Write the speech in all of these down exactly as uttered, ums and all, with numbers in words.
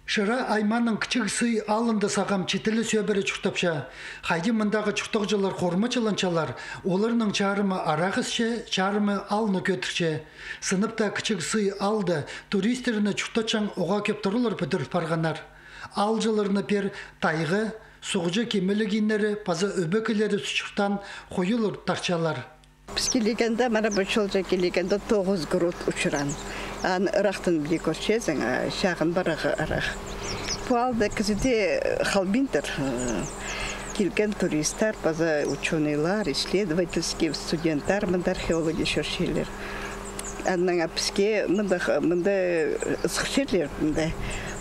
Шира аймааның Кічіг Сый аалында сағам читіре сӧбіре чуртапча. Хайди мындағы чуртағҷылар хормачыланчалар, оларның чарымы арағ ісче, чарымы аалны кӧдірче. Сынап таа Кічіг Сый аалда туристерні чуртатчаң оға кӧп туралар пӱдіріл парғаннар. Аалҷыларны пеер тайға, суғҷа кимеліг иннері паза ӧбекелері сӱчӱртаан хойылар тартчалар. Піс килгенде, мына пу чолҷа килгенде тоғыс грот учурған. Аны ырахтаң піле кӧрчезің, а чағын парарға арах. Пу аалда кізі дее халбиндыр. Килген туристтер, паза учёныйлар, исследовательский студенттер, мында археология чӧрчелер. Аннаң піске мында, мында ызых чирлер, мында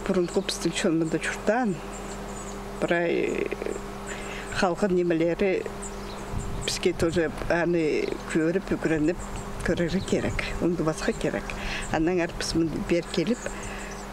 пурунғы пістің чон мында чуртаан. Прай халған нимелері, піске тоже аны кӧріп, ӱгреніп кӧрерге кирек, ундубасха кирек. Аннаң піс мында пеер киліп,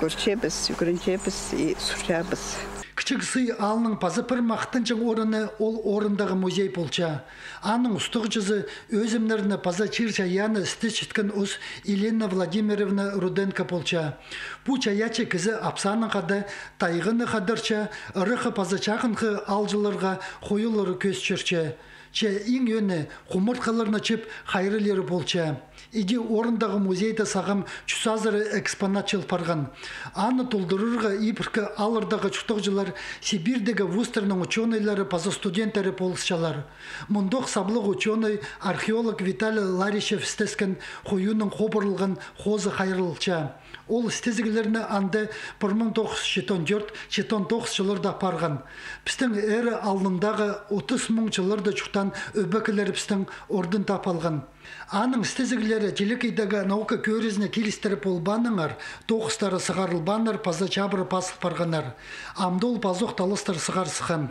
кӧрчебіс, ӱгренчебіс и сурчабыс. Кічіг Сый аалның паза пір махтанҷаң орны ол орындағы музей полча. Аның устағҷызы ӧзімнерні паза чир-чайаанны істе читкен ус Елена Владимировна Руденко полча. Пу чайаачы кізі апсаанаң хада тайғаны хадарча, ыраххы паза чағынғы аалҷыларға хойыллар кӧзіт чӧрче. Че иң ӧӧні хумартхыларны чіп хайраллиры полча. Иди орындағы музейде сағам чӱс азыра экспонат чыл парған. Аны толдырарға ибіркі ааллардағы чуртағҷылар, Сибирьдегі вузтарның учёныйлары паза студенттері полысчалар. Мындох саблығ учёный, археолог Виталий Ларичев істескен хойыының хобырылған хозы хайралча. Ол істезіглерні анда пір муң тоғыс чӱс читон тӧрт, читон тоғыс чылларда апарған. Пістің эра алнындағы отыс муң чылларда чуртаан ӧбекелер пістің ордын таап алған. Аның істезіглері телекейдегі наука кӧрізіне килістіріп полбааннаңар, тоғыстары сығарылбааннар паза чабыра пазыл парғаннар. Амды ол пазох таластар сығар сыххан.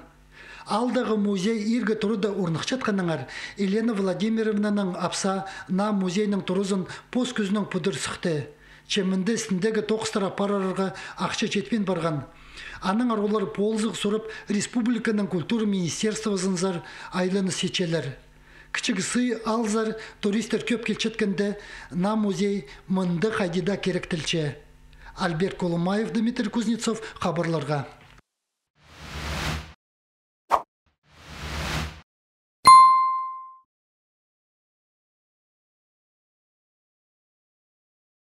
Аалдағы музей иргі турада орныхчатханнаңар, Елена Владимировнаның апсаа наа музейнің турызын пос кӱзінең пӱдір сыхты. Че мында істіндегі тоғыстар апарарға ахча читпин парған. Аннаңар олар полызығ сурап, республиканың культура министерствозынзар айланыс итчелер. Кічіг Сый аалзар туристтер кӧп килчеткенде, наа музей мында хайди даа киректелче. Альберт Колымаев, Дмитрий Кузнецов, хабарларға.